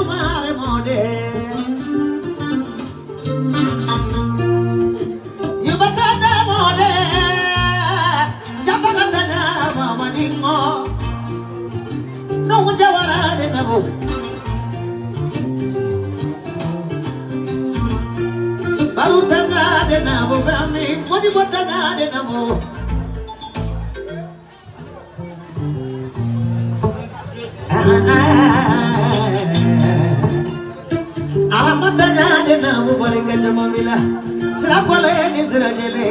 Sumare mode Yubatana mode Chapagatana mama ningo No jawara de nabo Barutana de nabo bami modi botana de nabo Aramatana de nabo barika chamamila Sirakwale ni sirajele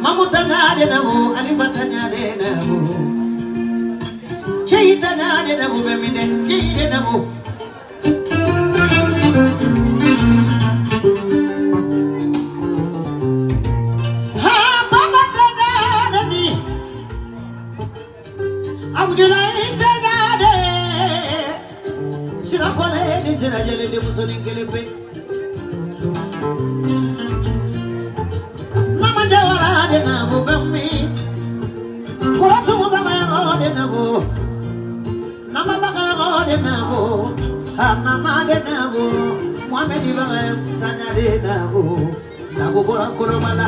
Mamutana de nabo alifatana de nabo Cheitana de nabo bemide de nabo Ha baba tana de ni Abdullahi tana de Sirakwale ni sirajele de musolin kelepe Mama jawara de nabo bemi Kuratu baba de nabo Nama baka de nabo Hanama de nabo Muhammad Ibrahim tanya de nabo Nabo bora kurumala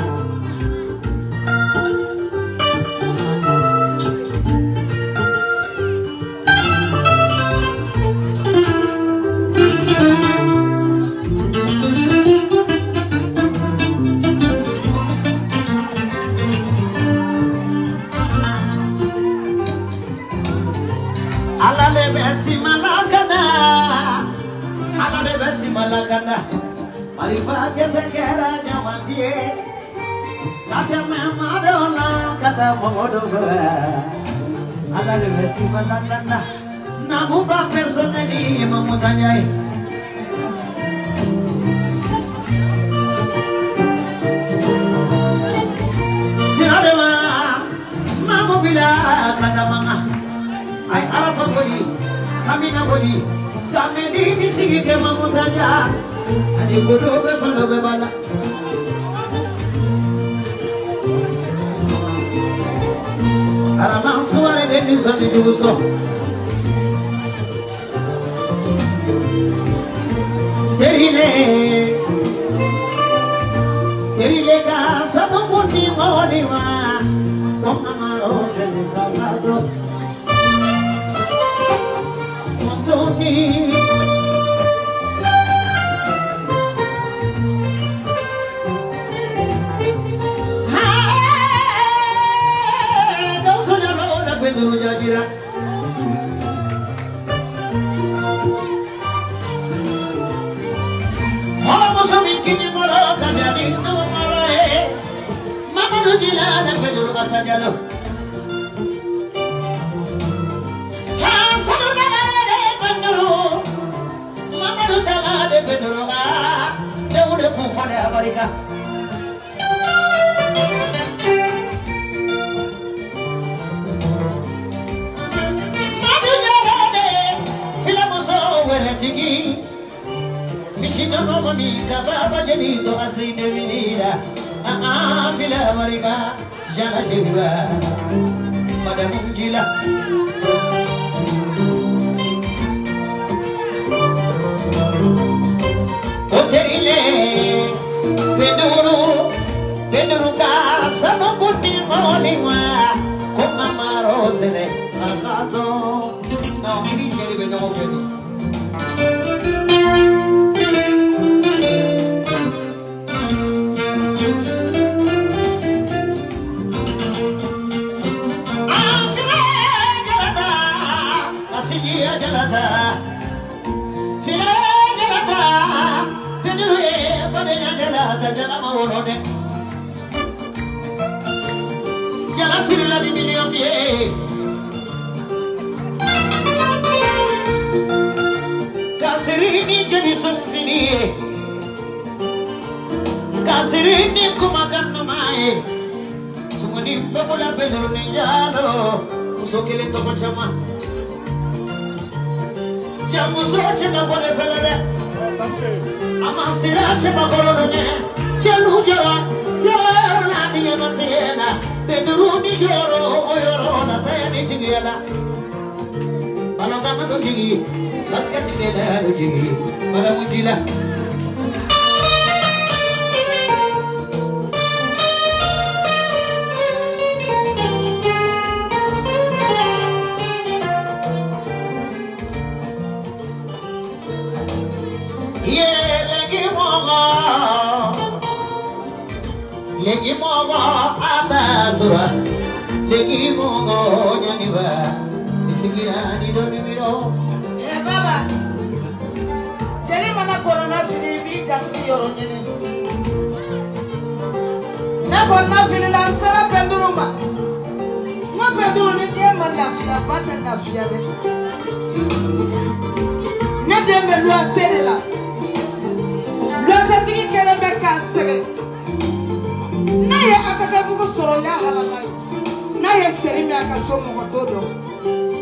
Malakana Marifa kese kera nyamatie Kata madona kata momodo Ala le besi malakana Namuba personeli mamutanyai Siradewa mamubila kata mama Ay arafa koli kamina koli Kameni ni sigi ke mamutanya Ani kudo be falo be bala Aramam suare de ni soni duso Terile Terile ka sanu mundi ngoni wa Koma maro se le kalato Montoni Jajira Mala muso mikini mala kajani no mala e Mama no jila na pedro asajalo Ha sanu la de pandoro Mama no tala de pedro a de ude kufane abarika Tiki, Mishina mami kababa jenito asri de minira, ah fila marika jana shiva, madam jila. Oterile, peduru, peduru ka sanu buti moniwa, koma marosele alato, no ini cheri beno jeni. Jala sirila di million ye Kasirini jadi sumfini Kasirini kumakan namae Sumuni bakula pedro ni jalo Usokile toko chama Jamu soche na pole felere Amasira chema korone Chelu jara Yoro na niya matena Beduru ni joro Oyoro na tayani tigela Bala Balontan na do jigi, basket kɛla do jigi, madamu Jila. Legi mogo atasura, legi mogo nyaniba, isikira ni doni miro. Eh baba, jeli mana corona fili bi jantigi yɔrɔ ɲini. Ne kɔni fili la n sera pɛnduru ma. N ko pɛnduru ni den ma lafiya ba tɛ lafiya dɛ. Ne den bɛ luwanse de la. Luwansetigi kɛlen bɛ k'a sɛgɛn. N'a ye Atatabugu sɔrɔ y'a halala ye. N'a ye seri min a ka so mɔgɔ t'o dɔn.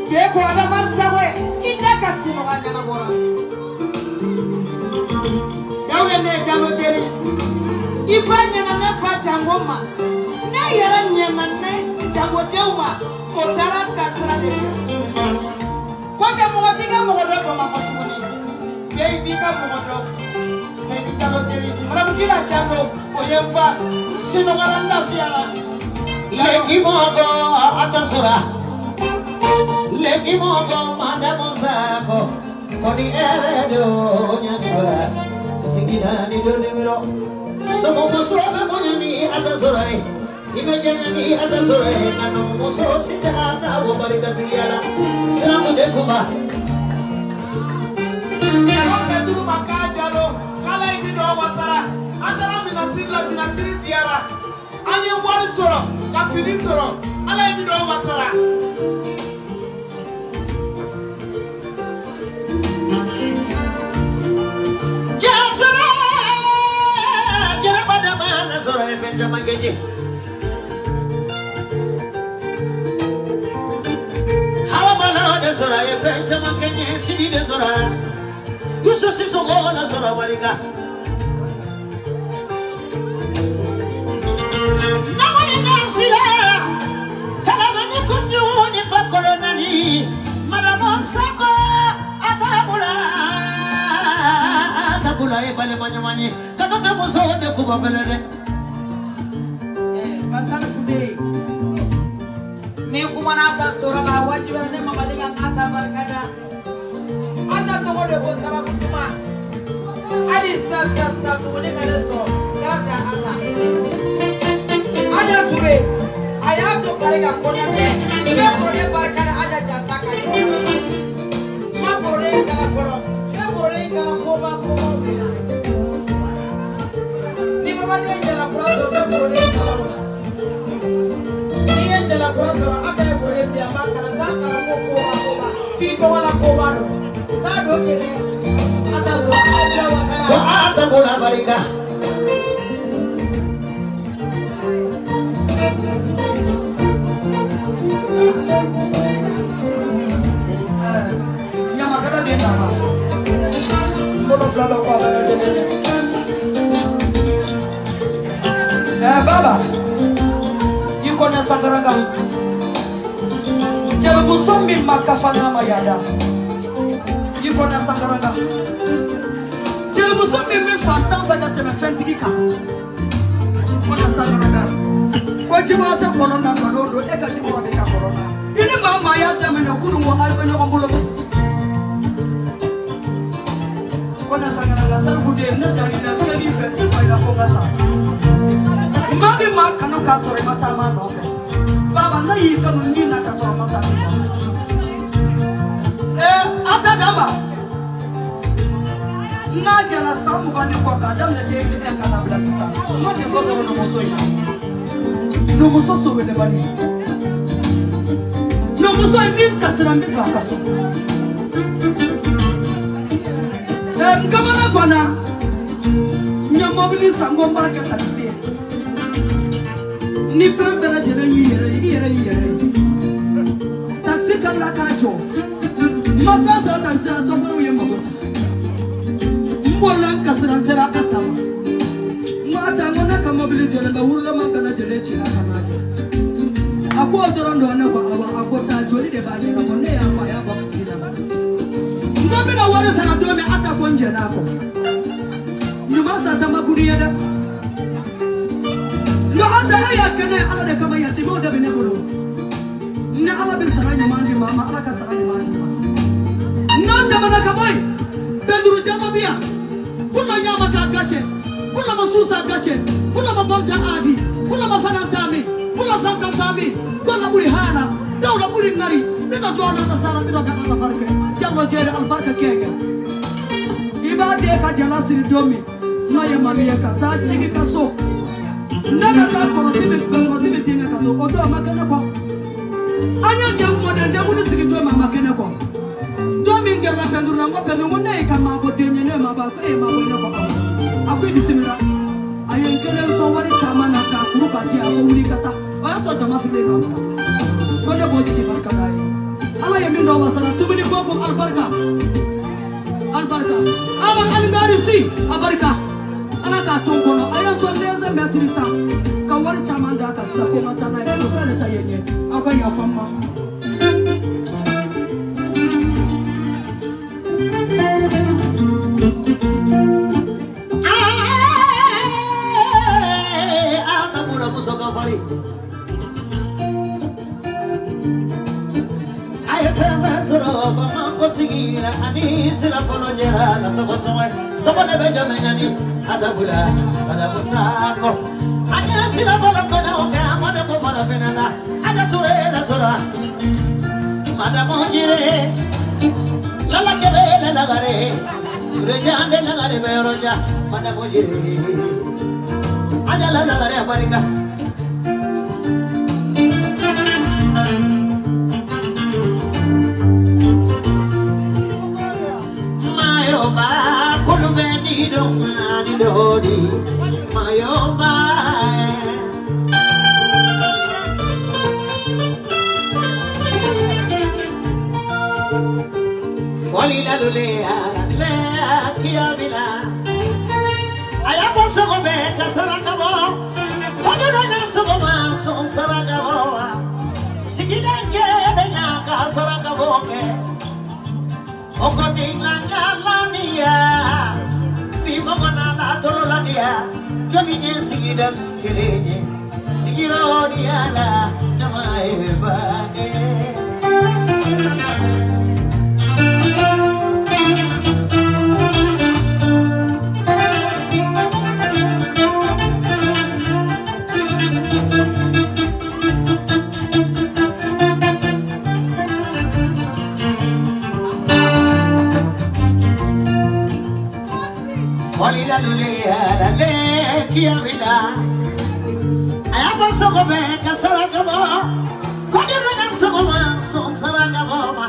F'e ko Adama sago ye i da ka sinɔgɔ a ɲɛnabɔra. Dawuda ne ye Jalo jeli. I ba ɲɛna ne ba jango ma. Ne yɛrɛ ɲɛna ne jangodenw ma. O taara ta sira de fɛ. Ko tɛ mɔgɔ t'i ka mɔgɔ dɔn Bamakɔ tuguni. F'e i b'i ka mɔgɔ dɔn. Seyidi Jalo jeli. Madamu Jila Jalo o ye n fa. Sinɔgɔra n lafiyara. Legi mogo atasura, legi mogo madamu Sako, koni ere do nyaniba, isikira ni doni miro. Nomo muso be munyani atasura, ibe jengani atasura, na nomo muso sita ata wo barika tiyala, siramu de kuba. Ko pɛturu ma k'a jalo, k'ala ye min dɔn wasara, an taara minɛntiri la minɛntiri diyara. An ye wari sɔrɔ ka fini sɔrɔ, ala ye min dɔn wasara. Jasara, jaraba dama la sɔrɔ ye fɛn caman kɛ n ye. Hawa bala de sɔrɔ ye fɛn caman kɛ n ye, Sidi de sɔrɔ, Yusuf Sisoko la sɔrɔ barika. Namoni nasila, kalamani kunyu ni fakolonali, Madamu Sako atabula, atabula e balema ɲuman ye, kanu tɛ muso de kuba fɛlɛ dɛ. Basali Kunde, ni kumana ta sɔrɔ la wajibi ne Mamadi ka n'a ta barika da. An ta tɔgɔ de ko sababu duman. Hali sisan sisan sisan tuguni ka ne sɔrɔ grâce à Ata. Aja Ture, a y'a to barika kɔnɔ kɛ. I bɛ kɔrɔlen barika da Aja Jasa kan ye. N ma kɔrɔlen in kalan fɔlɔ. N bɛ kɔrɔlen in kalan koba kobaw de la. Ni Mamadi ye jalakura sɔrɔ, n bɛ kɔrɔlen in kalan o la. N'i ye jalakura sɔrɔ, an bɛɛ ye kɔrɔlen bi yan, n b'a kalan. N t'a kalan ko koba koba. F'i tɔgɔ la koba don. N t'a don kɛ dɛ. Ata sɔrɔ, ala bila wasara. Ko atabula barika. Ɲamakala den nana n bolo fila bɛ kɔ a bɛɛ lajɛlen ye. Baba i kɔnɛ sangaranga jelimuso min ma kafa n'a ma yaada i kɔnɛ sangaranga jelimuso min bɛ fantan fɛ ka tɛmɛ fɛntigi kan kɔnɛ sangaranga ko jibɔrɔ tɛ kɔnɔ na nka n'o don e ka jibɔrɔ bɛ ka kɔnɔ na i ni maa maa y'a daminɛ kunun ko aw bɛ ɲɔgɔn bolo. Kɔnɛ sangaranga Salifu den ne danni na kɛli fɛ i ma i la fo n ka sa. Maa bɛ maa kanu k'a sɔrɔ i ma taa maa nɔfɛ. Baba ne y'i kanu ni na k'a sɔrɔ ma taa nɔfɛ. Ata Damba n'a jɛla san 20 ni kɔ k'a daminɛ 2001 ka na bila sisan n ma defo sɔrɔ numuso in na. Numuso sowelebali. Numuso in ni kasira n bɛ don a ka so. N kamana ganna n ye mobili san ko n b'a kɛ takisi ye. Ni fɛn bɛɛ lajɛlen y'i yɛrɛ ye i yɛrɛ y'i yɛrɛ ye. Takisi ka la k'a jɔ. N ma fɛn sɔrɔ takisi la sɔfɛriw ye n mago sa. N bolila n kasira n sera Ata ma. N ko Ata n ko ne ka mobili jɔlen bɛ wurulama bɛɛ lajɛlen cira ka n'a jɔ. A ko o dɔrɔn don ne ko awɔ a ko taa joli de b'a ɲɛnabɔ ne y'a fɔ a y'a bɔ ka ci la. ko n jɛn'a kɔ ɲuman sata ma kun ye dɛ nɔgɔ daga y'a kɛnɛ ala de kama yatimɛw de bɛ ne bolo ni ala bɛ sara ɲuman di maa ma ala ka sara ɲuman di ma n'o tɛmɛna ka bɔ yen bɛnduru jalo bi yan kunna ɲama k'a gacɛ kunna ma susa gacɛ kunna ma bɔnta adi kunna ma fana taami kunna fantan taami kola ɓuri haala dawla ɓuri ŋari mbiɗo joonata sara mbiɗo ga Allah barke jallo jeere albarka keege i b'a den ka jala siri don min n'o ye mami ye ka taa jigi ka so ne ka taa kɔrɔsi min kɔrɔsi min di ne ka so o don a ma kɛ ne kɔ an ye jɛmu mɔden jɛmu ni sigi don min a ma kɛ ne kɔ don min gɛrɛla pɛnturu la n ko pɛnturu n ko ne y'i ka maabɔ den ye ne ye maabɔ a ko e ye maabɔ ne kɔ awɔ a ko i bisimila a ye n kelen sɔn wari caman na k'a kuru k'a di a ko wuli ka taa o y'a sɔrɔ jama fililen don a kunna ko ne b'o jigi barika d'a ye ala ye min dɔn wasala tumuni ko ko alibarika alibarika amal alimari si a barika ala k'a to n kɔnɔ a ye n sɔn leze mɛtiri ta ka wari caman d'a kan sisan ko n ka taa n'a ye ko k'ale ta ye n ye aw ka yafa n ma. Sigira ani sira fɔlɔ jɛra la tɔgɔ sɔngɔ tɔgɔ de bɛ jɔn ɲani adabula adabu sakɔ a ɲɛ sira fɔlɔ kɔnɔ kɛ a ma de ko farafinna la a ka ture la sɔrɔ madamu jire lala kɛbɛ la lagare ture jan de lagare bɛ yɔrɔ jan madamu jire a jala lagare a barika. Mayoba kulube ni donga ni dodi mayoba foli la lule ala le kiabila aya ko sogo be ka saraka bo kodo na sogo ma son saraka bo sigida ke de nya ka saraka bo ke Ogoni la la bi mogona la tolo la dia joni nye sigida kelenye sigira odia la na mae ba e Olila lule ala le kiabila aya ko sogo be ka saraka bo ko de na sogo ma son saraka bo ma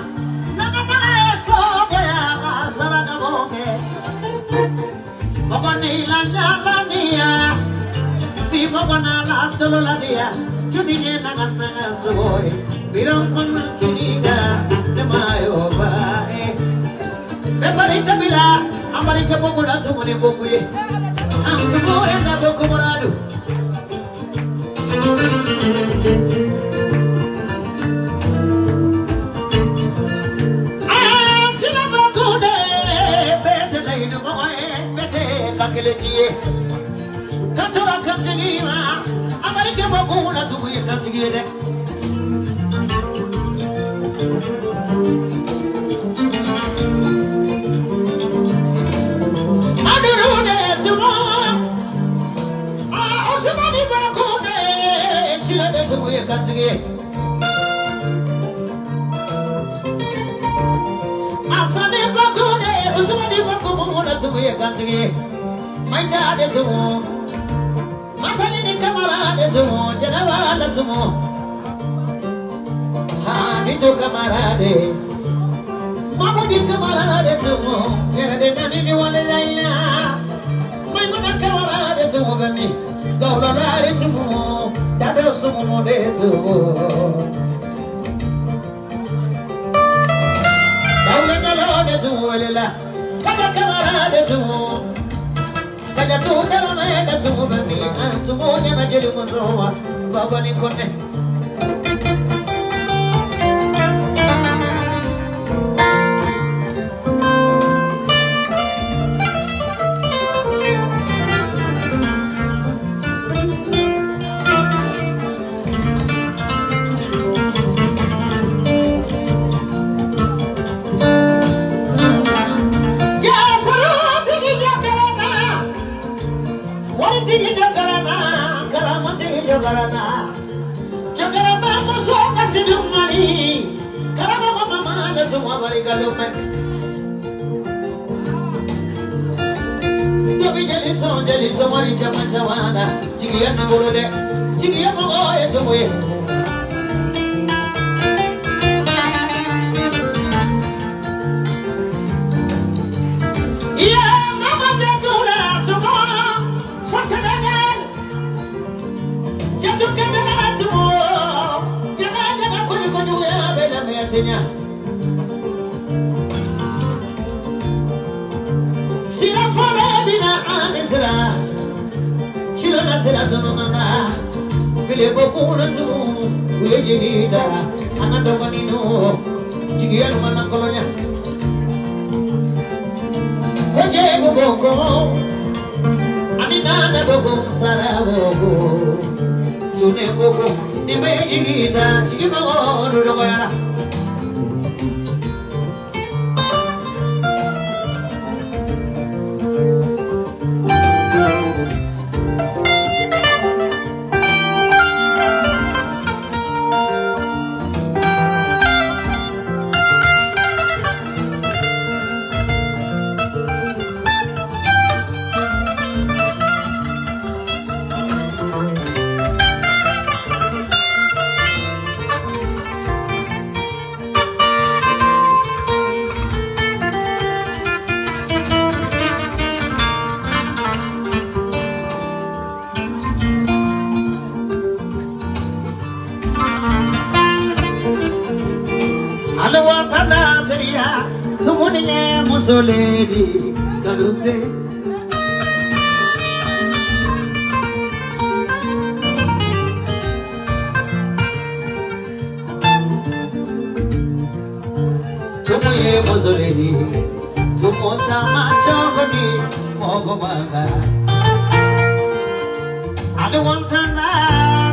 na na na so bo ya ka saraka bo ke mogo ni la la niya bi mogo na la tolo la dia chuni ne na na so e biram kon kiniga de mayo ba e be parita bila Amarika boku na tumuni boku ye, amtumo ena boku moradu. Antina boku de bete leidu moe bete kakeletiye, katura kantigiwa. Amarika boku na tumu ye kantigiye de. Asane bakune usmani bakumuna tuye kantige mainda de tumo masani ni kamara de tumo janaba la tumo ha ni to kamara de mamudi kamara de tumo yere de nani ni wale laila maimuna kamara de tumo bemi gawla la de tumo dado sumo de tumo de tumo kaja kamara de tumo kaja tu darama de tumo bemi tumo nyama jeli musowa baba ni konne ma barika lomɛ. Dɔ bi jeli sɔn jeli sɔmɔni caman caman na jigiya nabolo dɛ jigiya mɔgɔ ye cogo ye. Iye mama jatula tumo fo Senegal jatu kɛnɛla tumo jaga jaga koli kojuguya bɛ lamɛn tiɲɛ. Sira fɔlɔ bina an sira cilona sira tununana bile bokuna tumu u ye jigi da an ka dɔgɔninu jigiya ɲuman na kɔlɔnya koje bogoko ani nana bogo sara bogo tune bogo ni bɛ jigi da jigi mɔgɔ dɔgɔyara. Lady, Kalute. Tumu muso lady, tumu tama chogoni mogomanga. Aluwantana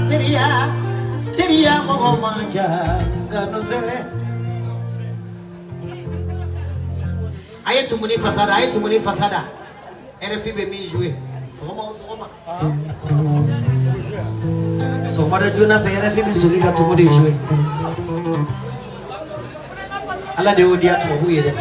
teria, teria mogomanja kanute. Aye tumuni fasada, aye tumuni fasada. RFI bɛ min jouer. Sɔgɔma o sɔgɔma. Sɔgɔmada joona fɛ RFI bɛ soli ka tumu de jouer. Ala de y'o diya tubabuw ye dɛ.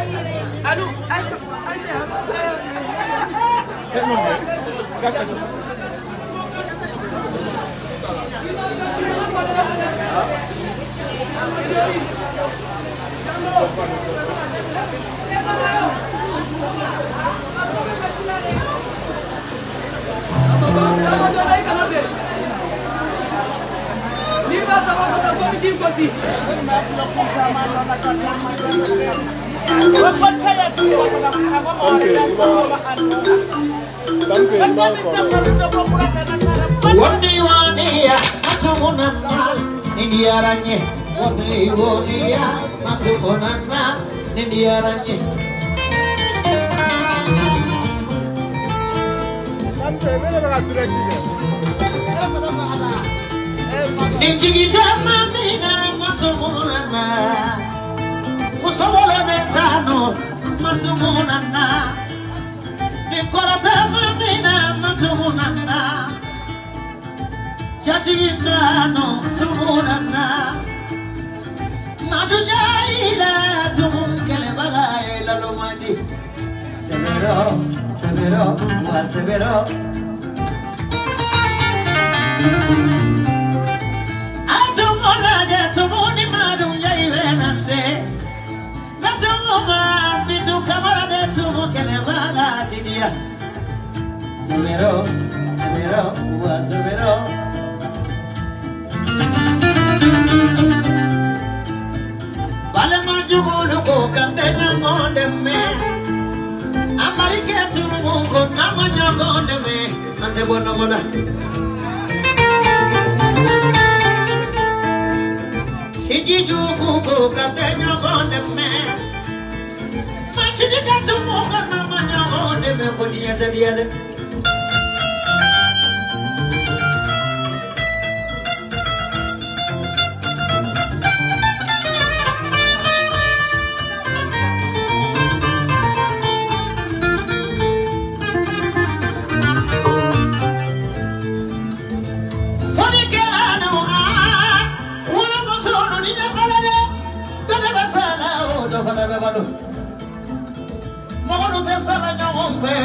masala ɲɔgɔn fɛ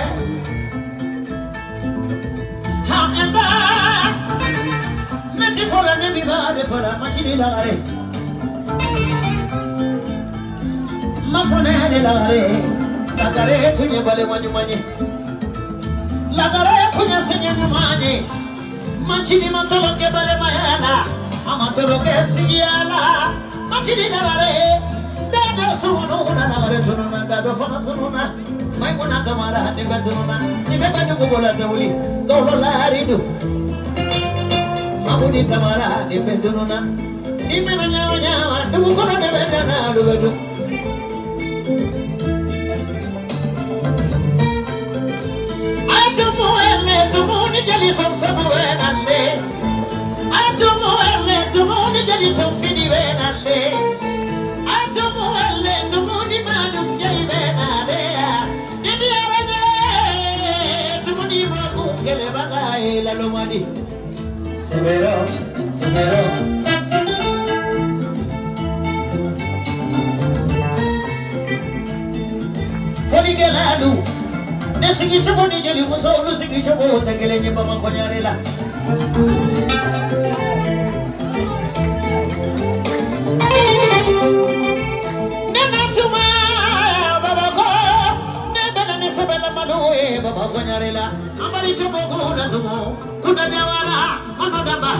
ha ɛnba ne ti fɔlɔ ne bi b'a de fɔlɔ masini lagare ma fɔ ne de lagare lagare tun ye balima ɲuman ye lagare tun ye siɲɛ ɲuman ye mancini ma tɔlɔ kɛ balimaya la a ma tɔlɔ kɛ sigiya la mancini lagare da sunu na lagare tununa da dɔ fana tununa Maimuna Kamara ni bɛ tununa ni bɛ ka dugu bɔla tɛ wuli dɔw laari don Mamudi Kamara ni bɛ tununa ni mɛna ɲawa ɲawa dugu kɔnɔ de bɛ nana olu bɛ dun. Atumu ele tumu ni jeli sɔn bɛ nale Atumu ele tumu ni jeli sɔn fini bɛ nale Atumu ele tumu ni madu jeli bɛ nale. Severo, severo. Fɔlikɛlalu ne sigicogo ni jelimuso olu sigicogo tɛ kelen ye Bamakɔ ɲare la. Ne na tuma Bamakɔ ne bɛ na ni sɛbɛlamalo ye Bamakɔ ɲare la. Amari cogo ko la zumo kuna jawara ono damba.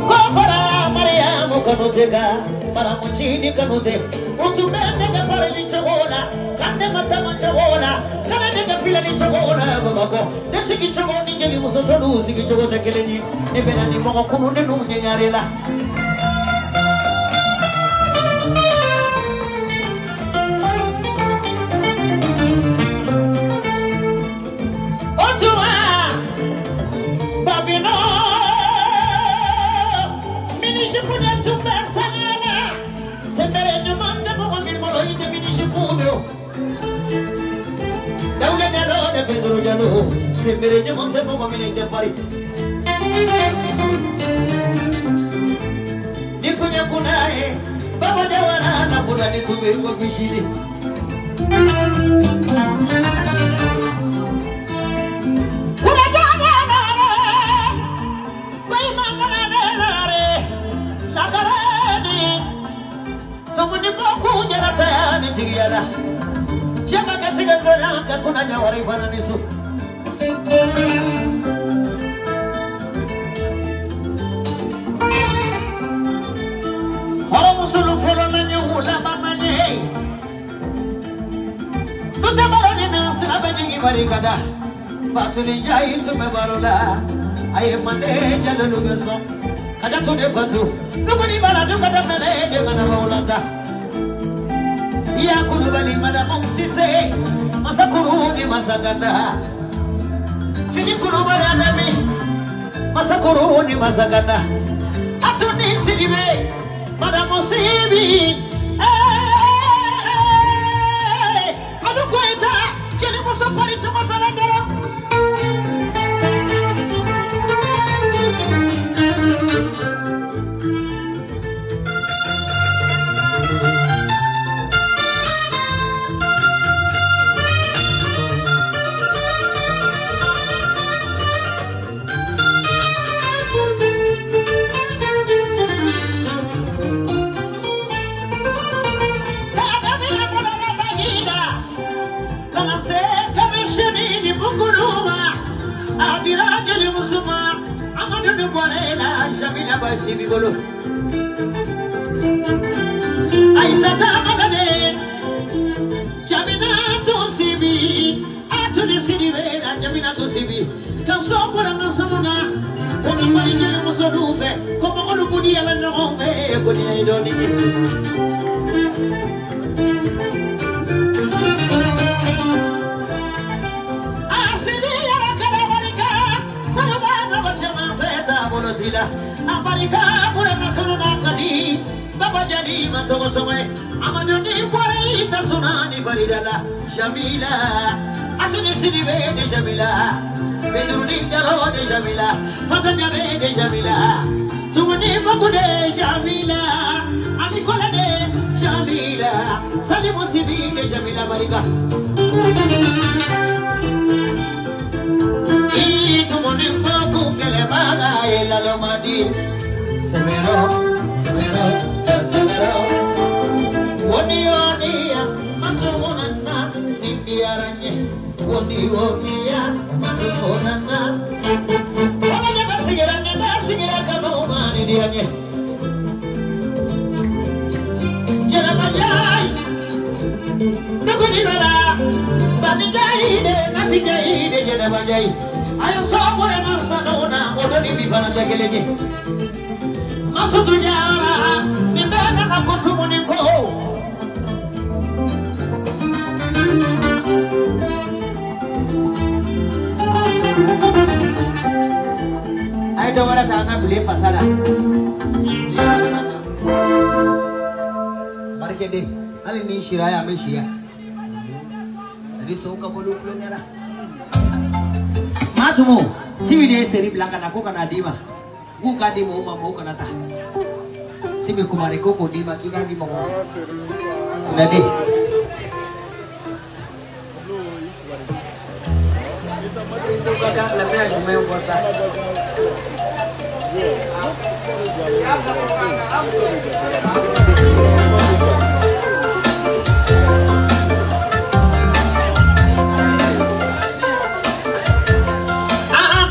Ko fara Mariamu kanute ka maramu chini kanute utume nega parali chogola kanne matama chogola kana nega filani chogola Bamakɔ ne sigi cogo ni jeli muso tolu sigi cogo tɛ kelen ye ne bɛ na ni mɔgɔ kunu ne nu ɲɛ ɲare la. Pedro Jalo, sembere ɲuman tɛ mɔgɔ min tɛ pari. Ni kunya kunna ye, Baba Jawara na kunna ni tun bɛ ko bisili. Kunna lare, bayima lare, lagare ni, tumuni bɔ jara tɛ ni tigiya la. Jama ka tiga sɔrɔ ka kunna jawara fana ni so. Hɔrɔnmusolu fɔlɔ na ɲɛ o laban na ɲɛ. N'o tɛ baro ni na sira bɛ jigin barika da. Fatuli Njayi tun bɛ baro la. A ye manden jalolu bɛ sɔn. Ka da to de fatu. Duguni b'a la dugu ka daminɛ de kana baw la ta. Ya Kulubali Madamu Sise Masakuru ni Masakanda Fini Kulubali Adami Masakuru ni Masakanda Atuni Sidibe Madamu Sibi Kaduko ita Jeli muso pari chungo salandero Jamila Basi bolo Aisata Malade Jamina to sibi Atuni sibi na Jamina to sibi Kanso bora nasamuna Kono mali jeli muso nufe Komo olu budi ala ɲɔgɔn ko ni dɔɔni ye Asibi yɛrɛ kala barika Sanuba mɔgɔ caman fɛ taabolo t'i la A barika bura nasunu na kadi Baba jali ma tɔgɔ sɔngɔ ye Amadu ni bɔra i tasuma ni farida la Jamila Atuni Sidibe de Jamila Bedruni Jaro de Jamila Fata Jabe de Jamila Tumuni Magude Jamila Ami Kolade Jamila Salimu Sibi de Jamila Barika Tumuni Magu Kelebara Elalomadi Severo Severo Severo Woni Wonia Matumunana Nindiaranye Woni Wonia Matumunana Ay dɔ wɛrɛ ta an ka bilen fasa la. Barikɛden hali n'i sira yan an bɛ si yan. Ani sow ka bolo kulonkɛ la. Matumu Timi de ye seri bila ka na ko ka na d'i ma. K'u k'a di mɔgɔw ma mɔgɔw kana taa. Timi Kumare ko k'o d'i ma k'i k'a di mɔgɔw ma. Sinade. Segu ka kan fila n bɛna jumɛn fɔ sa.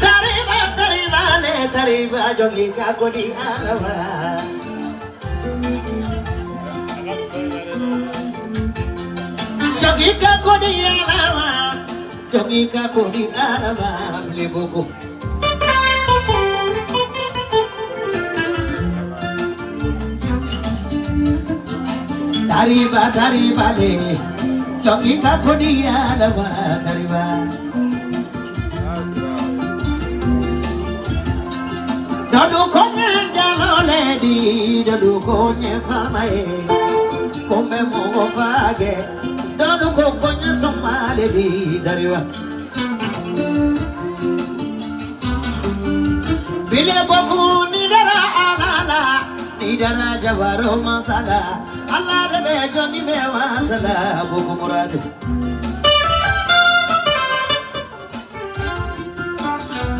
Tariba tariba le tariba jogi ka kodi alama. Jogi ka kodi alama. Jogi ka kodi alama mleboko. Tariba tariba le jogi ka kodi alama tariba. Dadu konye jalo lady, dadu konye famae, kome mo fage, dadu konye somale di dariwa. Bile boku ni dara alala, ni dara jawaro masala, Allah rebe joni me wasala boku muradu.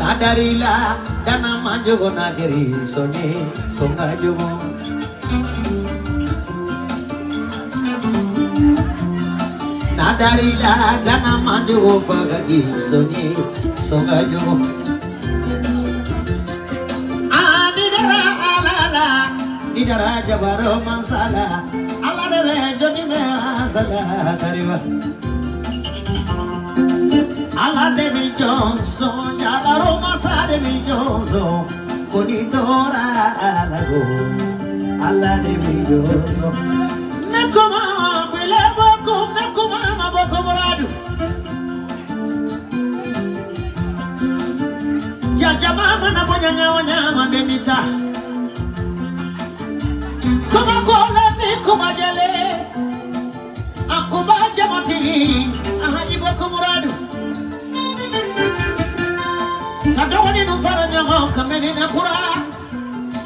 Nadarila dana manjogo nageri sone songa jogo. Nadarila dana manjogo fagagi sone songa jogo. Ah nidara alala nidara jabaro mansala ala debe joni me asala tariwa. Ala Debbie Johnson, Jabaro Masa Debbie Johnson, Konitora Alago, Ala Debbie Johnson. Meko mama, wele boko, meko mama boko moradu. Jaja mama na bonya nyawa benita. Kuma kola ni kuma jale, akuba jamati, ahaji boko moradu. Kadoni no fara nyawo kameni na kura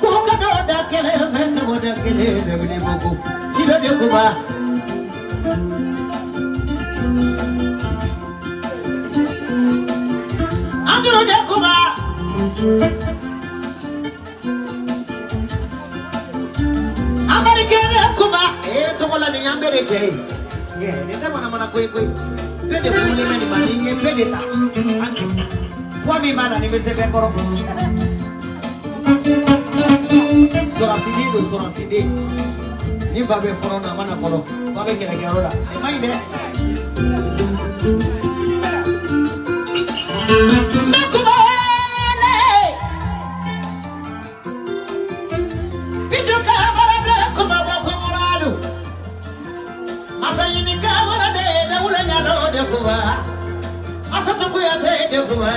ko kado da kele fe ko da kele de bile boko chiro de kuba andro de kuba America de kuba e to kola ni nyambe de che e ne ta mana mana koi koi pede ko ni mani mani ni pede ta Kwa mi mala ni bɛ se bɛɛ kɔrɔ. Sɔrɔsiden don sɔrɔsiden. Ni fa bɛ fɔlɔ na a ma na fɔlɔ. Fa bɛ kɛlɛkɛyɔrɔ la. A ma ɲi dɛ. Mekubale. Bitu kamara de kuma bɔ kumuradu. Masayini kamara de dawula ɲalo de kuma. Asatu kuyate de kuma.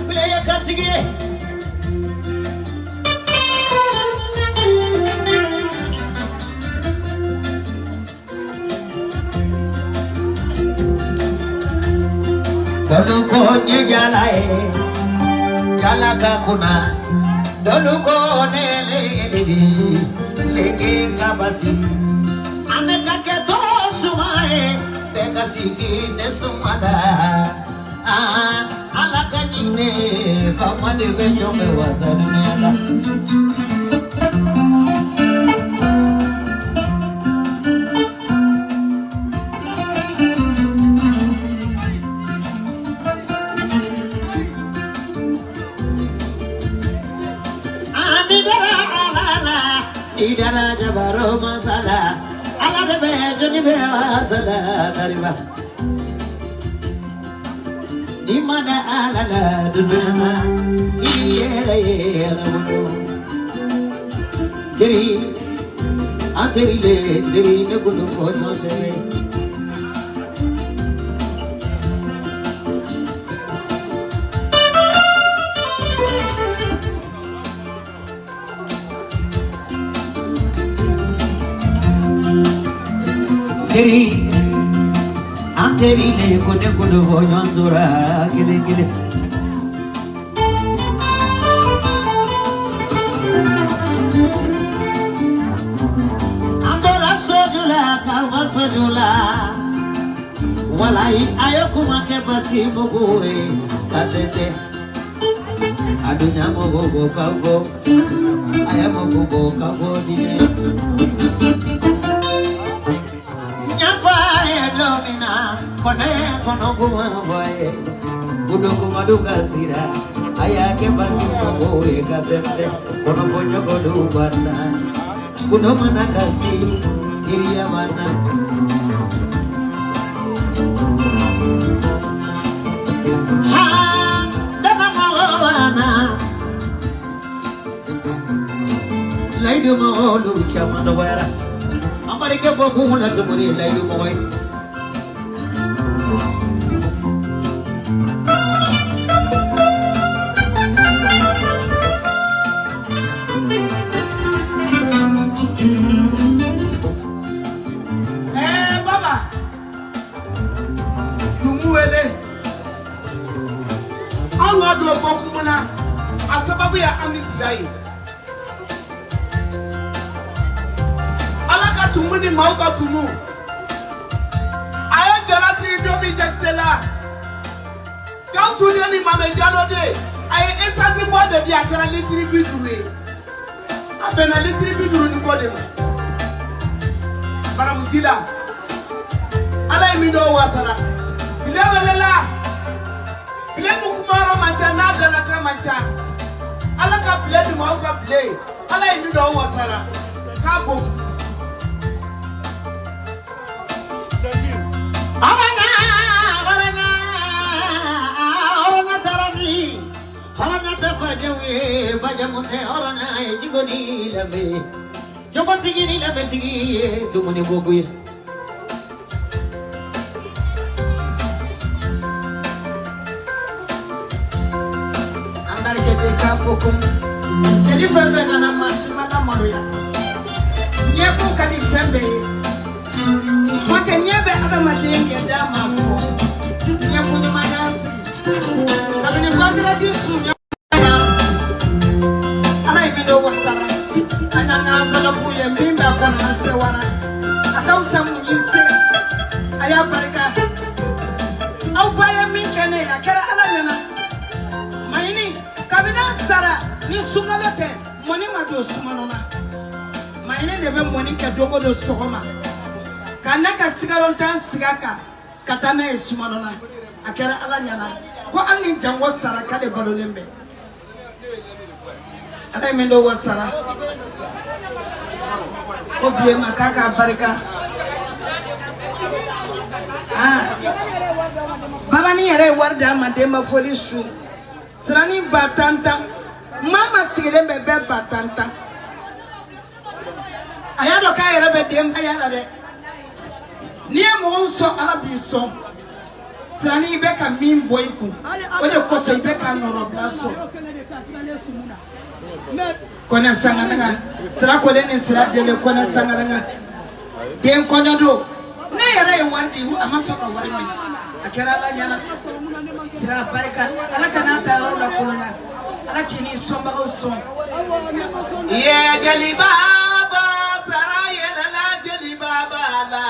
Bile katigi Dadu konye jala e jala ka kuna Dolu ko ne le di leke kabasi ane ka ke to sumae be kasiki ne sumada ah ala kanine fama de be jome wazanela. Idara jabaro masala ala de be joni be wasala dariba ni mana ala la dunana iyele yele wudu jeri anteri le deri ne gulu ko no tere teri anteri le kone kudu voyon zora gile gile andora sojula kalwa sojula walai ayokuma ke basi mugue katete adunya mogo go kavo ayamogo go kavo dine Domina, kone kono kuma voye, gudu kuma duka sira, ayake basi mogo ekatete, kono fonyo kodu bana, gudu mana kasi, iriya mana. Ha, dana mawana, laidu maolu chamando wera, amarike boku la tumuri laidu moy. Ala ka tumu ni maaw ka tumu a ye jalatigi don min jakite la Gawusu den ni Mame Jalo de a ye esansi bɔ de di a kɛra litiri 50 ye a bɛnna litiri 50 ni kɔ de ma baramuji la ala ye min dɔn wasara tile welela tile min kumayɔrɔ man ca n'a dalakan man ca ala ka bile di maaw ka bile ye ala ye min dɔn wasara k'a bon. Oranga, oranga, oranga tarami, oranga te fajawe, fajamune oranga jigoni lambe, jogotigi ni lambe tigi, tumuni boguye. Ambarike de ka fokum, jeli fɛn fɛn nana maa si ma lamaloya, ɲɛkun ka di fɛn bɛɛ ye. Mɔkɛ ɲɛ bɛ adamaden kɛ da ma fɔ ɲɛkun ɲuman y'an sigi kabini vendredi su ɲɛ y'an sigi ala ye min don wasara an y'an ka enveloppe ye min b'a kɔnɔ an sewara a ka fisa mun y'i se a y'a barika aw fa ye min kɛ ne ye a kɛra ala ɲɛna maɲini kabini an sara ni sunkalo tɛ mɔni ma don sumanɔ na maɲini de bɛ mɔni kɛ don o don sɔgɔma. Ka ne ka sigarontan sigi a kan ka taa n'a ye sumanɔ na a kɛra ala ɲɛna ko hali ni jango sara k'ale balolen bɛ ala ye min don wa sara ko biye ma k'a k'a barika aa babani yɛrɛ ye wari d'a ma denba foli su sirani 10,000 10 maa ma sigilen bɛ bɛɛ 10,000 10 a y'a dɔn k'a yɛrɛ bɛ denbaya la dɛ. N'i ye mɔgɔw sɔn ala b'i sɔn sirani i bɛ ka min bɔ i kun o de kosɔn i bɛ ka nɔrɔbila sɔn kɔnɛ sangaranga sira kolen ni sira jɛlen kɔnɛ sangaranga den kɔnɛ don ne yɛrɛ ye wari di a ma sɔn ka wari minɛ a kɛra ala ɲɛna sira barika ala ka n'a ta yɔrɔ la kolonya Ala k'i ni sɔnbagaw sɔn. Ye jeliba bɔ sara yɛlɛla jeliba b'a la.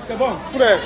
C'est bon, frère.